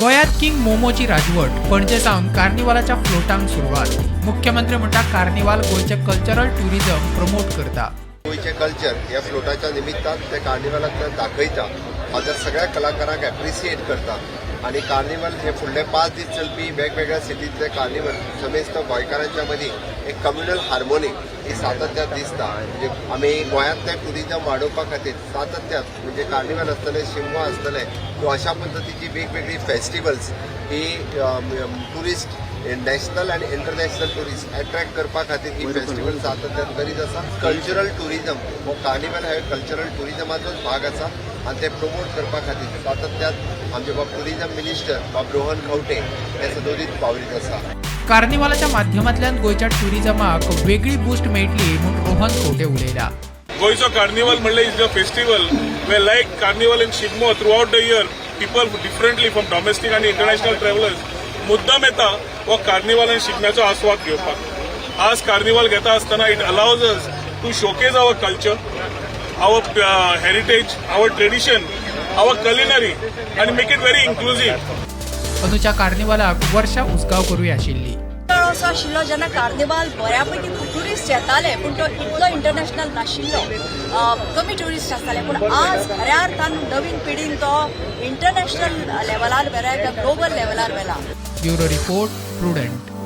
गोंयांत किंग मोमोची राजवट. पणजे सावन कार्निवालाच्या फ्लोटांक सुरवात. मुख्यमंत्री म्हणटा, कार्निवाल गोंयचें कल्चरल ट्युरिझम प्रमोट करता. गोंयचें कल्चर ह्या फ्लोटाच्या निमित्तान ते कार्निवलांतल्यान दाखयता. हांव त्या सगळ्या कलाकारांक एप्रिसिएट करता आनी कार्निवल हे फुडले 5 दीस चलपी वेगवेगळ्या सिटींतले कार्निवल समेस्त गोंयकारांच्या मदीं एक कम्युनल हार्मोनी ही सातत्यात दिसता. म्हणजे आमी गोंयांतलें ट्युरिजम वाडोवपा खातीर सातत्यात, म्हणजे कार्निवल आसतले, शिगमो आसतले किंवा अशा पद्दतीची वेगवेगळी फेस्टिवल्स ही टुरिस्ट, नॅशनल आनी इंटरनॅशनल टुरिस्ट अट्रॅक्ट करपा खातीर ही फेस्टिवल सातत्यान करीत आसा. कल्चरल ट्युरिजम हो कार्निवल हे कल्चरल ट्युरिजमाचोच भाग आसा आनी ते प्रमोट करपा खातीर सातत्यान आमचे बाब टुरिजम मिनिस्टर बाब रोहन खंवटे हे सदोदीत वावरीत आसा. कार्निवालाच्या माध्यमांतल्यान गोंयच्या ट्युरिझमाक वेगळी बूस्ट मेळटली म्हूण रोहन खंवटे उलयला. गोंयचो कार्निवल म्हणल्यार is a festival where, like Carnival and Shigmo, throughout the year people differently from domestic आनी इंटरनॅशनल ट्रॅव्हलर्स मुद्दम येता हो कार्निवल आनी शिगम्याचो आस्वाद घेवपाक. आज कार्निवल घेता आसतना it allows us to showcase our culture, our heritage, our tradition, our culinary आनी मेक it very inclusive. अंदूच्या कार्निवालाक वर्षा उसगांवकरूय आशिल्ली. काळ असो आशिल्लो जेन्ना कार्निवाल बऱ्यापैकी ट्युरिस्ट येताले, पूण तो इतलो इंटरनॅशनल नाशिल्लो, कमी ट्युरिस्ट आसताले. पूण आज खऱ्या अर्थान नवीन पिढीन तो इंटरनॅशनल लेवलार व्हेला, एका ग्लोबल लेवलार व्हेला. Bureau report, prudent.